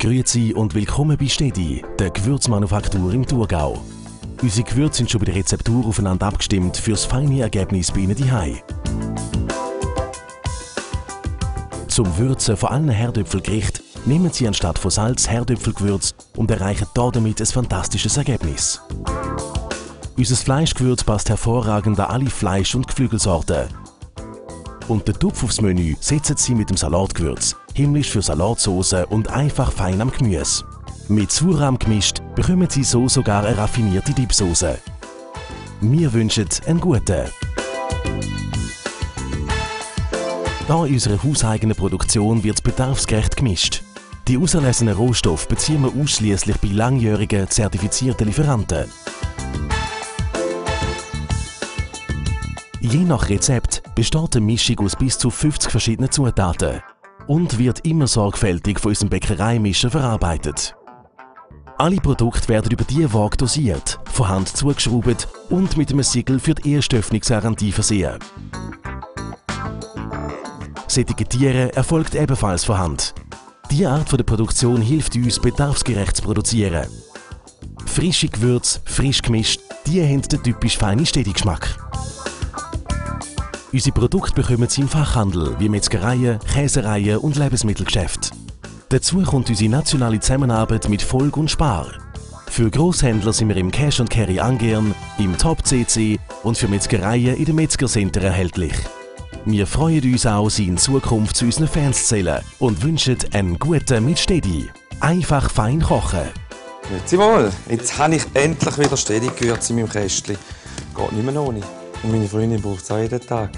Grüezi und willkommen bei Stedi, der Gewürzmanufaktur im Thurgau. Unsere Gewürze sind schon bei der Rezeptur aufeinander abgestimmt für das feine Ergebnis bei Ihnen zu Hause. Zum Würzen von allen Herdöpfelgerichten nehmen Sie anstatt von Salz Herdöpfelgewürz und erreichen damit ein fantastisches Ergebnis. Unser Fleischgewürz passt hervorragend an alle Fleisch- und Geflügelsorten. Und den Tupf aufs Menü setzen Sie mit dem Salatgewürz, himmlisch für Salatsauce und einfach fein am Gemüse. Mit Surrahm gemischt bekommen Sie so sogar eine raffinierte Dipsauce. Wir wünschen einen guten. Da in unserer hauseigenen Produktion wird bedarfsgerecht gemischt. Die auserlesenen Rohstoffe beziehen wir ausschließlich bei langjährigen, zertifizierten Lieferanten. Je nach Rezept besteht eine Mischung aus bis zu 50 verschiedenen Zutaten und wird immer sorgfältig von unserem Bäckereimischer verarbeitet. Alle Produkte werden über diese Waage dosiert, von Hand zugeschraubt und mit einem Siegel für die Erstöffnungsgarantie versehen. Das Etikettieren erfolgt ebenfalls von Hand. Diese Art der Produktion hilft uns, bedarfsgerecht zu produzieren. Frische Gewürze, frisch gemischt, die haben den typisch feinen Stedi-Geschmack. Unsere Produkte bekommen Sie im Fachhandel, wie Metzgereien, Käsereien und Lebensmittelgeschäfte. Dazu kommt unsere nationale Zusammenarbeit mit Volk und Spar. Für Grosshändler sind wir im Cash & Carry Angern, im Top CC und für Metzgereien in den Metzgercenter erhältlich. Wir freuen uns auch, Sie in Zukunft zu unseren Fans zu zählen und wünschen einen guten mit Stedi. Einfach fein kochen. Grüezi wohl, jetzt habe ich endlich wieder Stedi-Gewürze in meinem Kästchen. Geht nicht mehr ohne. Und meine Freundin braucht es auch jeden Tag.